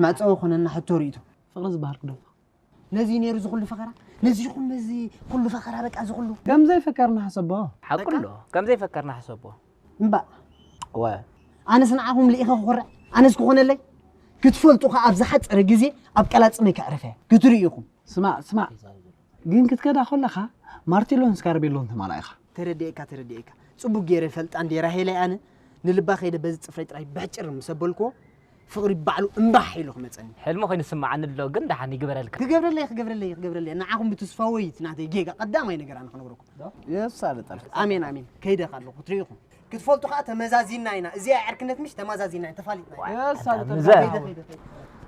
መዕፀዊ ኮነና ሕቶ ርእቶ ፍቕሪ ዝበሃል ክደልኹ ነዚ ነይሩ እዚ ኩሉ ፈኸራ ነዚ ይኹን ነዚ ኩሉ ፈኸራ በቃ እዚ ኩሉ ከም ዘይፈከርና ሕሰቦ ሓቁ ኣሎ ከም ዘይፈከርና ሕሰቦ እምባእ ወ ኣነስ ንዓኹም ልኢኸ ክኾርዕ ኣነስ ክኾነለይ ክትፈልጡ ኸዓ ኣብ ዝሓፀረ ግዜ ኣብ ቀላፅመይ ከዕርፈ ክትርኢ ኢኹም ስማዕ ስማዕ ግን ክትከዳ ከለኻ ማርቴሎን ስካርቤሎን ተማላኢኻ ተረዲኤካ ተረዲኤካ ፅቡቅ ገይረ ፈልጣ እንዴ ራሄለይ ኣነ ንልባ ከይደ በዚ ፅፍረይ ጥራይ ብሕጭር ምስ ኣበልክዎ ፍቕሪ ባዕሉ እምባሕ ኢሉ ክመፀኒ። ሕልሚ ኮይኑ ዝስምዓኒ ኣሎ ግን ደሓን ይግበረልካ። ክገብረለይ ክገብረለይ ክገብረለይ ንዓኹም ብትስፋወይ እቲ ናተይ ጌጋ ቀዳማይ ነገር ኣነ ክነግረኩም። የሳልጠልካ። ኣሜን ኣሜን ከይደ ኣለኹ ክትሪኢኹም ክትፈልጡ ከዓ ተመዛዚና ኢና እዚኣ ዕርክነት ምሽ ተመዛዚና ኢና ተፋሊጥና ኢና። የሳልጠልካ። ከይደ ከይደ ከይደ።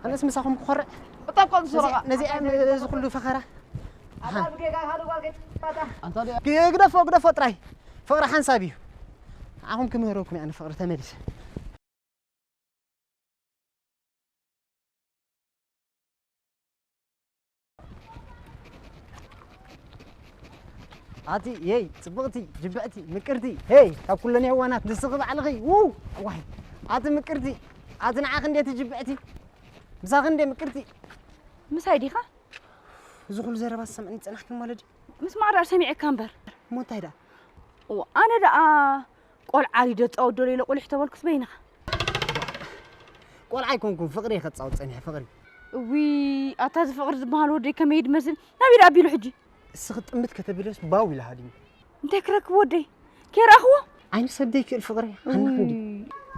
ኣነስ ምሳኹም ክኾርዕ። እታ እኮ ዝሰረቓ። ነዚኣ ነዚኣ እዚ ኩሉ ፈኸራ ኣታ ብጌጋ ካልእ ጓል ከይትፋታ። ኣንታ ዲ- ግ- ግደፎ፣ ግደፎ ጥራይ። ፍቕሪ ሓንሳብ እዩ። ንዓኹም ክምህረኩም እየ ኣነ ፍቕሪ ተመሊሰ። ኣቲ የይ ጽብቕቲ፣ ጅብዕቲ፣ ምቅርቲ፣ ሄይ ካብ ኩለን የዋናት ንስኺ ባዕልኺ። ው! ዋይ! ኣቲ ምቅርቲ፣ ኣቲ ንዓኺ እንዴ እቲ ጅብዕቲ፣ ምሳኺ እንዴ ምቅርቲ። ምሳይ ዲኻ? እዚ ኩሉ ዘረባ ዝሰምዕኒ ዝጸናሕክን ማለት ድዩ? ምስማዕ ደኣ ሰሚዐካ እምበር። እሞ እንታይ ደኣ? እዋ፣ ኣነ ደኣ ቆልዓ ድዩ ደጻወት ደሎ ኢለ ቁሊሕ ተበልኩስ በይንኻ። ቆልዓ ኣይኮንኩን፣ ፍቕሪ እየ ከጻወት ጸኒሐ፣ ፍቕሪ። እዊ፣ ኣታ እዚ ፍቕሪ ዝበሃል ወደይ ከመይ ድመስል? ናበይ ደኣ ኣቢሉ ሕጂ? እስኺ ጥምት ከተብልዮስ ባው ኢለ ሃዲሙ። እንታይ ክረክብ ወደይ? ከይረኣኽዎ? ዓይኒ ሰብ ዘይክእል ፍቕሪ፣ ሓናኺ ድዩ?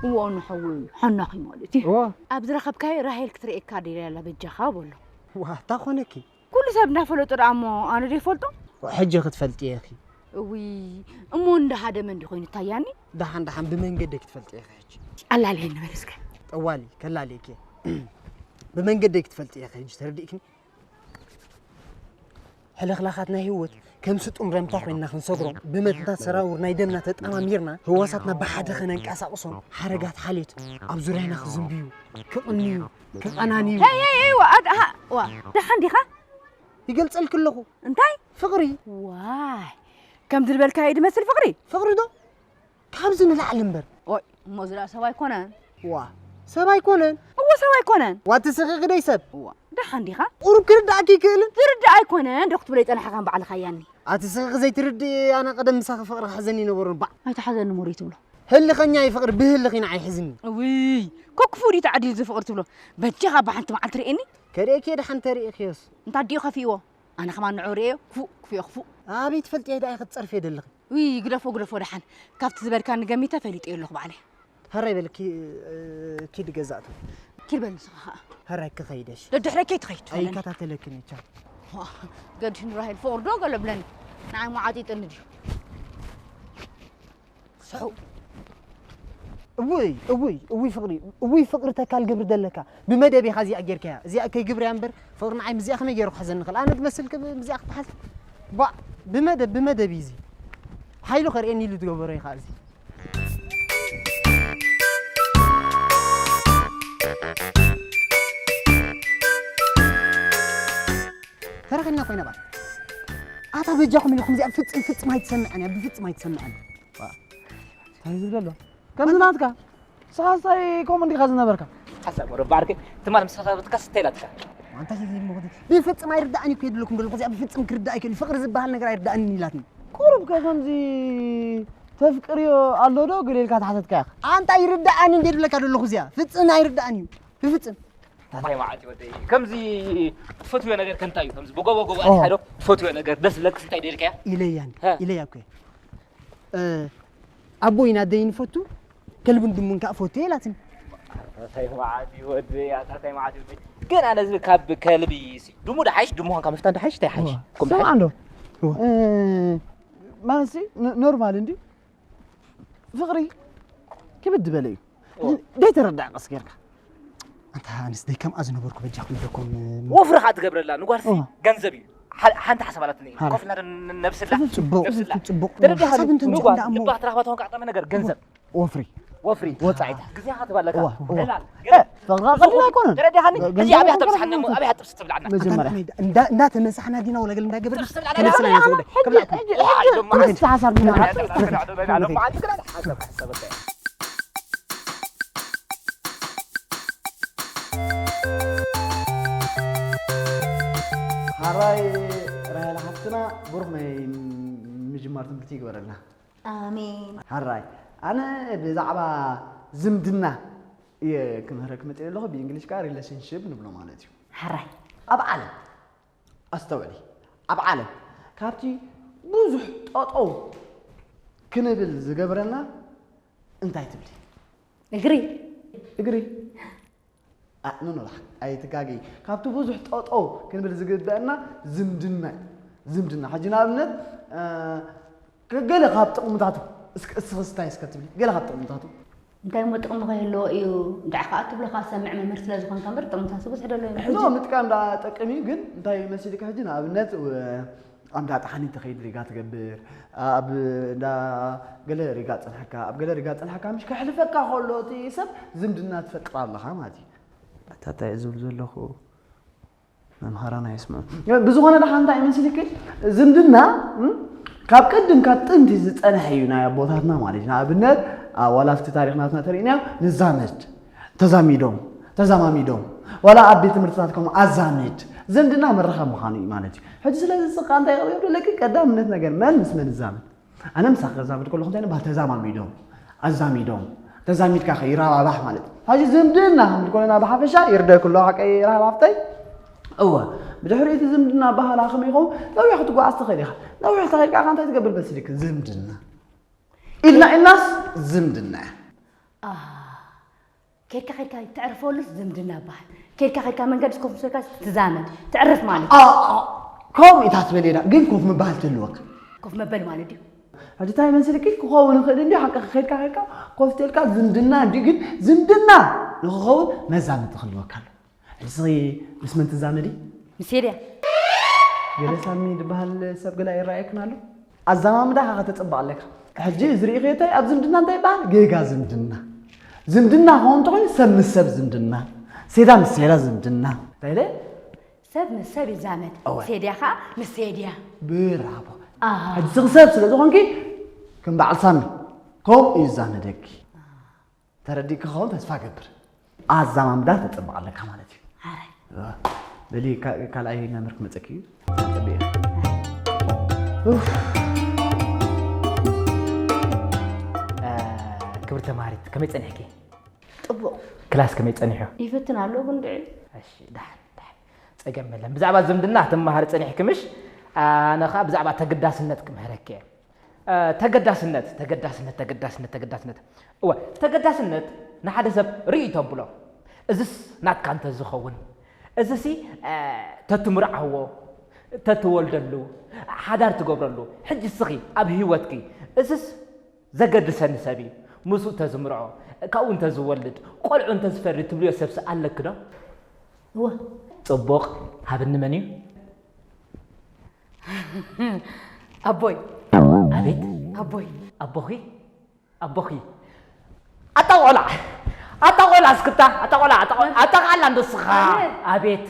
እዎ፣ ንሓወይ፣ ሓናኺ ማለት እዩ። እዎ። ኣብ ዝረኸብካዮ ራሄል ክትርእየካ ደልያ ኣላ፣ በጃኻ በሎ። ዋ፣ እንታይ ኮነኪ? ኩሉ ሰብ እናፈለጦ ደኣ እሞ ኣነ ዶ ይፈልጦ? ሕጂ ክትፈልጥዮ ኢኺ። እውይ፣ እሞ እንዳ ሃደመ እንዲ ኮይኑ ታያኒ? ደሓን ደሓን ብመንገደይ ክትፈልጥዮ ኢኺ ሕጂ። ኣላልየኒ በል እስከ። ጠዋሊ፣ ከላልየኪ እየ። ብመንገደይ ክትፈልጥዮ ኢኺ ሕጂ፣ ተረዲእክኒ? ሕልኽላኻት ናይ ህይወት ከም ስጡም ረምታ ኮይንና ክንሰግሮም፣ ብመትንታት ሰራውር ናይ ደምና ተጣማሚርና፣ ህዋሳትና ብሓደ ከነንቀሳቕሶም፣ ሓረጋት ሓልዮት ኣብ ዙርያና ክዝንብዩ፣ ክቕንዩ፣ ክቐናንዩ። ሄይ፣ ሄይ፣ ሄይ፣ ዋ፣ ኣድ-፣ ሃ-፣ ዋ፣ ደሓን ዲኻ? ይገልጸልኪ ኣለኹ። እንታይ? ፍቕሪ። ዋይ፣ ከምዚ ዝበልካዮ ድመስል ፍቕሪ? ፍቕሪ ዶ? ካብዚ ንላዕሊ እምበር። ኦይ፣ እሞ እዚ ደኣ ሰብ ኣይኮነን። ዋ፣ ሰብ ኣይኮነን? እዎ፣ ሰብ ኣይኮነን። ዋ፣ ትስኺ ግደይ ሰብ። እዋ፣ ደሓን ዲኻ? ቁሩብ ክርድኣኪ ይክእልን? ዝርዳእ ኣይኮነን ዶ ክትብሎ ይጸናሕካ እምበዓልኻ ያኒ። ኣቲ ስኺ ዘይትርድኢ፣ ኣነ ቀደም ምሳኺ ፍቕሪ ክሕዘኒ ይነበሮ እምባዕ። ኣይትሓዘኒ ሞሪ ትብሎ። ህልኸኛ እዩ ፍቕሪ፣ ብህልኺ ንዓይ ሕዝኒ። እውይ፣ ኮክፉ ድዩ ተዓዲሉ እዚ ፍቕሪ ትብሎ? በጃኻ ብሓንቲ መዓልቲ ርእየኒ። ከርእየኪ እየ ደሓን ተርእኺዮስ። እንታ ኣዲኡ ከፊእዎ? ኣነ ከማን ንዑ ርእየዮ፣ ክፉእ፣ ክፉእ፣ ክፉእ። ኣበይ ትፈልጥዮ ደኣ ኢኺ ትጸርፍዮ ደለኺ? ውይ፣ ግደፎ፣ ግደፎ ደሓን። ካብቲ ዝበልካኒ ገሚተ ፈሊጠዮ ኣለኹ ባዕለይ። ሃራይ በል፣ ኪ-፣ እ፣ ኪድ ገዛእቱ። ኪድ በል ንስኻ ኸኣ። ሃራይ ክኸይደሽ። ደድሕረይ ከይትኸይድ በለኒ። ኣይከታተለክን እቻ። ዋ፣ ገድሽን ራሄል ፍቕሪ ዶ ገለ ብለኒ። ንዓይ መዓጢጥኒ ድዩ? ስሑ። እውይ፣ እውይ፣ እውይ ፍቕሪ፣ እውይ ፍቕሪ ተካል ግብሪ ደለካ። ብመደብ ኢኻ እዚኣ ጌርካያ። እዚኣ ከይግብርያ እምበር ፍቕሪ ንዓይ ምስዚኣ ከመይ ገይሩ ክሕዘኒ ይኽእል? ኣነ ዝመስል ክብ-፣ ምስዚኣ ክትሓዝ? ባእ፣ ብመደብ፣ ብመደብ እዩ እዚ። ሓይሉ ከርእየኒ ኢሉ ዝገበሮ እዩ ኸኣ እዚ። ተረኺብና ኮይና ባእ። ኣታ በጃኹም ኢልኩም እዚኣ ፍጽም፣ ፍጽም ኣይትሰምዐን እያ፣ ብፍጽም ኣይትሰምዐን። እንታይ ዝብል ኣሎ? ከምዚ ናትካ። ንስኻስ እንታይ ከምኡ እንዲኻ ዝነበርካ? ሓሳብ ወረ ባርክ፣ ትማል ምስ ረኸበትካ ስተ ኢላትካ። ኣንታ ሲ ፊልም ሞኸት። ብፍጽም ኣይርዳእን እዩ ከይድለኩም ደለኹ፣ እዚኣ ብፍጽም ክርዳእ ኣይክእል፣ ፍቕሪ ዝበሃል ነገር ኣይርዳእን ኢላትኒ። ቁሩብ ከ ከምዚ ተፍቅርዮ ኣሎ ዶ ገለ ኢልካ ተሓተትካ ኢኻ? ኣንታ ይርዳእን እንደ ድብለካ ደለኹ፣ እዚኣ ፍጽም ኣይርዳእን እዩ። ብፍጽም። እንታይ መዓት እዩ ወደይ? ከምዚ ትፈትዮ ነገር ከ እንታይ እዩ? ከምዚ ብጎቦ ጎቦ ኦ። ኣቲኻ ዶ ትፈትዮ ነገር ደስ ዝብለክስ እንታይ ደልካያ? ኢለያን፣ ሀ። ኢለያ እኮ። እ፣ ኣቦይን ኣደይን እፈቱ፣ ከልብን ድሙን ከኣ እፈቱ ኢላትኒ። ኣታታይ መዓት እዩ ወደይ፣ ኣታታይ መዓት እዩ ወደይ። ግን ኣነ እዚ ካብ ከልቢ ሲ፣ ድሙ ደሓይሽ፣ ድሙ ኳንካ ምፍታን ደሓይሽ፣ እንታይ ሓይሽ? እዋ። ኮም ደሓይሽ? ስምዓ እንዶ። እዋ። እ፣ ማለትሲ፣ ኖ-፣ ኖርማል እንድዩ። ፍቕሪ ክብድ ዝበለ እዩ። እዋ። ዘይተረዳእ ቀስ ጌርካ። ኣንታ ኣነስ ደይ ከምኣ ዝነበርኩ በጃኹም ኢለኩም። ወፍሪ ኸኣ ትገብረላ ንጓልሲ እዋ። ገንዘብ እዩ። ሓ-፣ ሓንቲ ሓሳብ ኣላትኒ። ሓረ። ኮፍ ኢልና ዶ ን-፣ ነብስላ? ጽቡቕ፣ ነብስላ። ጽቡቕ። ተረዲኻኒ? ሓሳብ እንትን ንጓል እንዳ እሞ ልባ ክትረኽባ ተንቃጠመ ነገር ገንዘብ። ወፍሪ። ወፍሪ። ወጻኢታት። ግዜኻ ትባለካ። እዋ፣ እዋ። ዕላል። እ፣ ፈቕራ ቀሊል ኣይኮነን። ተረዲኻኒ? ገ-፣ እዚ ገንዘብ ኣበይ ኣይኮነን። ኣጥብስሓና እሞ፣ ኣበይ ኣጥብስ ትብላና? መጀመርያ። ኣንታ እንታይ ዳ-፣ እንዳ-፣ እንዳተመሳሕና ዲና ወላ ገለ እንዳገበርና? ጥብስ ትብላና? ተመሳሕና ሕጂ፣ ኢና ዝውደ። ሕጂ፣ ክብላዕ። ሕጂ፣ ሕጂ፣ ኣጆ፣ ጥብስ ተሓሳብ ዲና። ጥብስ ትብላዕ። ሓሳብ፣ ሓሳብ፣ ሓሳብ። ሓራይ ራሄል ሓፍትና፣ ብሩኽ ናይ ምጅማር ትምህርቲ ይግበረልና። ኣሜን። ሓራይ፣ ኣነ ብዛዕባ ዝምድና እየ ክምህረኪ መጺአ ኣለኹ። ብእንግሊሽ ከኣ ሪሌሽንሺፕ ንብሎ ማለት እዩ። ሓራይ። ኣብ ዓለም፣ ኣስተውዕሊ፣ ኣብ ዓለም ካብቲ ብዙሕ ጠጠው ክንብል ዝገብረና እንታይ ትብሊ? እግሪ። እግሪ? ኣ፣ ኖ፣ ኖ፣ ኣይትጋገይ። ካብቲ ብዙሕ ጠጠው ክንብል ዝግበአና ዝምድና እዩ። ዝምድና። ሕጂ ንኣብነት፣ እ፣ ገ-፣ ገለ ካብ ጥቕምታቱ፣ እስኪ፣ እስኺ ስታይ እስከ ትብሊ፣ ገለ ካብ ጥቕምታቱ። እንታይ እሞ ጥቕሚ ከይህልዎ እዩ? እንድዒ ከዓ ትብሎ ከዓ ዝሰምዕ መምህር ስለ ዝኾንካ እምበር ጥቕምታቱ ብዙሕ ደሎ እዩ። ሕዞ ምጥቃም ደኣ ጠቅም እዩ፣ ግን እንታይ መሲልካ ሕጂ ንኣብነት፣ እ፣ ኣብ እንዳ ጠሓኒ እንተኸይድ ሪጋ ትገብር፣ ኣብ እንዳ ገለ ሪጋ ጸንሓካ፣ ኣብ ገለ ሪጋ ጸንሓካ ምሽ ከሕልፈካ ከሎ እቲ ሰብ ዝምድና ትፈጥር ኣለኻ ማለት እዩ። ኣታ እንታይ እየ ዝብል ዘለኹ? መምሃራና ይስምዑ። ብዝኾነ ደሓ እንታይ ይመስልኪ? ዝምድና፣ እም፣ ካብ ቅድም ካብ ጥንቲ ዝጸንሐ እዩ ናይ ኣቦታትና ማለት እዩ። ንኣብነት፣ ኣ፣ ዋላ ኣብቲ ታሪኽ ናትና ተሪእናዮ፣ ንዛመድ፣ ተዛሚዶም፣ ተዛማሚዶም፣ ዋላ ኣብ ቤት ትምህርትታት ከምኡ ኣዛምድ፣ ዝምድና ምርኻብ ምዃኑ እዩ ማለት እዩ። ሕጂ ስለዚ ስኻ እንታይ ይቕርብ ደለኪ? ቀዳምነት ነገር መን ምስ መን ይዛመድ? ኣነ ምሳኺ ክዛመድ ከለኹ እንታይ ንበሃል? ተዛማሚዶም፣ ኣዛሚዶም፣ ተዛሚድካ ከ ይረባባሕ ማለት እዩ። ሕጂ ዝምድና ክንብል ከለና ብሓፈሻ ይርደእ ከሎ ሓቀይ ረሃብ ሃፍተይ? እወ። ብድሕሪ እቲ ዝምድና በሃላ ከመይ ይኸውን? ነዊሕ ክትጓዓዝ ትኽእል ኢኻ። ነዊሕ ተኸይድካ ከ እንታይ ትገብር መሲልክ? ዝምድና። ኢልና ኢልናስ ዝምድና እያ። ኣሃ። ኬድካ ኬድካ ትዕርፈሉስ ዝምድና ይበሃል። ኬድካ ኬድካ መንገዲ ኮፍ ምስ በልካ ትዛመድ፣ ትዕርፍ ማለት እዩ። ኣ፣ ኣ፣ ከምኡ ኢታ ትበል እያ፣ ግን ኮፍ ምባል ትህልወካ። ኮፍ መበል ማለት ድዩ? ሕጂ እንታይ መሲልኪ ክኸውን ይኽእል እንድዩ፣ ሓቅኺ ኬድካ ኬድካ ኮፍ ተልካ ዝምድና እንድዩ፣ ግን ዝምድና ንኽኸውን መዛመዲ ክህልወካ ኣሎ። ሕጂ እስኺ ምስ መን ትዛመዲ? ምስ ሴድያ። ገለ ሳሚ ዝበሃል ሰብ ገለ ኣይረኣየክን ኣሎ? ኣዛማምዳኻ ከተጽብቕ ኣለካ። ሕጂ እዚ ርኢኽዮ እንታይ ኣብ ዝምድና እንታይ ይበሃል? ጌጋ ዝምድና። ዝምድና ክኸውን እንተኾይኑ ሰብ ምስ ሰብ ዝምድና፣ ሴዳ ምስ ሴዳ ዝምድና። እንታይ ኢለ? ሰብ ምስ ሰብ ይዛመድ፣ እወ። ሴድያ ኸኣ ምስ ሴድያ። ብራቮ። ኣሃ። ሕጂ እስኺ ሰብ ስለ ዝኾንኪ ከም በዓል ሳሚ ከምኡ እዩ ዝዛመደኪ። ተረዲእኪ ክኸውን ተስፋ እገብር። ኣዛማምዳ ተጽብቕ ኣለካ ማለት እዩ። ሓራይ። እወ። በሊ ካ-፣ ካልኣይ መምህር ክመጸኪ እዩ። ጽብቕ እዩ። ኡፍ። እ፣ ክብርቲ ተማሃሪት፣ ከመይ ጸኒሕኪ? ጽቡቕ። ክላስ ከመይ ጸኒሑ? ይፍትን ኣሎ ግን ድዒ። እሺ፣ ደሓን፣ ደሓን። ጸገም የለን። ብዛዕባ ዝምድና ክትመሃሪ ጸኒሕኪ ምሽ? ኣነ ኸኣ ብዛዕባ ተገዳስነት ክምህረኪ እየ። እ፣ ተገዳስነት፣ ተገዳስነት፣ ተገዳስነት፣ ተገዳስነት። እወ፣ ተገዳስነት ንሓደ ሰብ ርእይቶ ኣብሎ። እዝስ ናትካ እንተዝኸውን፣ እዝሲ፣ እ፣ ተትምርዓዎ፣ ተትወልደሉ፣ ሓዳር ትገብረሉ፣ ሕጂ እስኺ ኣብ ህይወትኪ፣ እዝስ ዘገድሰኒ ሰብ እዩ፣ ምስኡ ተዝምርዖ፣ ካብኡ እንተዝወልድ፣ ቆልዑ እንተዝፈሪ ትብልዮ ሰብሲ ኣለኪ ዶ? እወ። ጽቡቕ፣ ሃብኒ መን እዩ? ኣቦይ። ኣቤት? ኣቦይ። ኣቦኺ? ኣቦኺ? ኣታ ቆልዓ! ኣታ ቆልዓ እስክታ! ኣታ ቆልዓ! ኣታ ቆልዓ! ኣታ ቃላ እንዶ እስኻ! ኣነ? ኣቤት!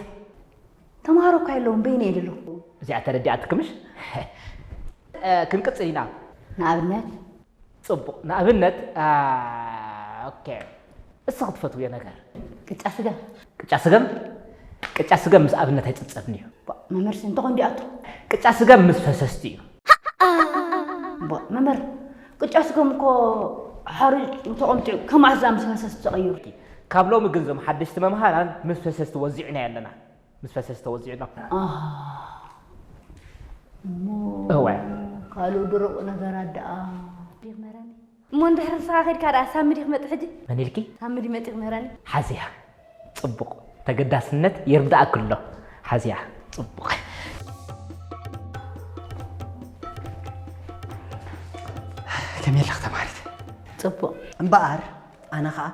ተምሃሮ እኳ የለውን፣ በይነይ እየ ዘለኹ። እዚኣ ተረዲኣትኪ ምሽ? እ፣ ክንቅጽል ኢና። ንኣብነት? ጽቡቕ። ንኣብነት፣ ኣ፣ ኦኬ። እስኺ ትፈትውዮ ነገር? ቅጫ ስገም። ቅጫ ስገም? ቅጫ ስገም ምስ ኣብነት ኣይጽብጸብን እዩ። ባ፣ መምህርሲ እንተኾን ዲኣቱ? ቅጫ ስገም ምስ ፈሰስቲ እዩ። ባ፣ መምህር፣ ቅጫ ስገም እኮ ሓሩጭ ተቐምጢዑ ከም ኣዛ ምስ ፈሰስቲ ተቐይሩ። ካብ ሎሚ ግን እዞም ሓደሽቲ መምሃራን ምስ ፈሰስቲ ወዚዕና ኣለና። ምስ ፈሰስ ተወዚዑ ኣሎ። ኣህ፣ እሞ እወ። ካልእ ድሩቕ ነገራት ደኣ ይግመረኒ። እሞ እንድሕር ንስኻ ኸይድካ ደኣ ሳሚ ድዩ ክመጽእ ሕጂ? መን ኢልኪ? ሳሚ ድዩ መጺኡ ክምህረኒ? ሓዝያ። ጽቡቕ። ተገዳስነት የርድኣኪ ኣሎ። ሓዝያ። ጽቡቕ። ከመይ ኣለኺ ተማሃሪት? ጽቡቕ። እምበኣር ኣነ ኸኣ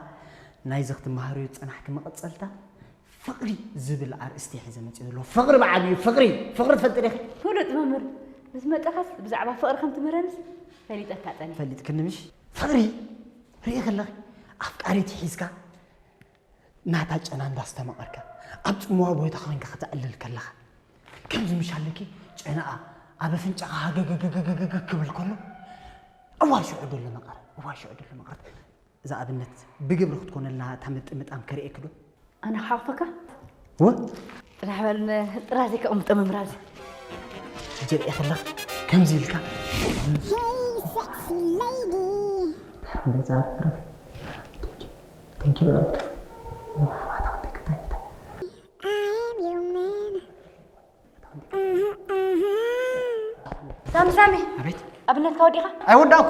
ናይዚ ክትመሃርዮ ዝጸናሕኪ መቐጸልታ ፍቕሪ ዝብል ኣርእስቲ ሒዘ መፂኡ ዘለኹ። ፍቕሪ ብዓብዩ፣ ፍቕሪ፣ ፍቕሪ ትፈልጢ ዲኺ? ፍሉጥ መምህር፣ ምስ መፀኻስ ብዛዕባ ፍቕሪ ከም ትምህረንስ ፈሊጠካ ፀኒሐ። ፈሊጥክኒ ምሽ? ፍቕሪ ርኢ ከለኺ ኣፍቃሪት ሒዝካ ናታ ጨና እንዳስተማቐርካ ኣብ ፅምዋ ቦታ ኮይንካ ከተዕልል ከለኻ ከምዚ ምሽ ኣለኪ ጨናኣ ኣብ ኣፍንጫኻ ሃገገገገገገ ክብል ከሎ እዋይ ሽዑ ደሎ መቐረት፣ እዋይ ሽዑ ደሎ መቐረት። እዛ ኣብነት ብግብሪ ክትኮነልና እታ ምጥምጣም ከርእየኪ ዶ? ኣነ ክሓቕፈካ? ወ? ጥራሕ በል፣ ጥራዘይ ከቕምጦ መምህር ኣብዚ። ሕጂ ርእየ ከለኻ ከምዚ ኢልካ። Hey, sexy lady. እንደዛ ኣትረፍ። Thank you በላት። ኡፍ፣ ኣታ ክንደይ ክታይ እንታይ? I am your man. ሳሚ፣ ሳሚ። ኣቤት። ኣብነትካ ወዲኻ? ኣይወዳእኩ።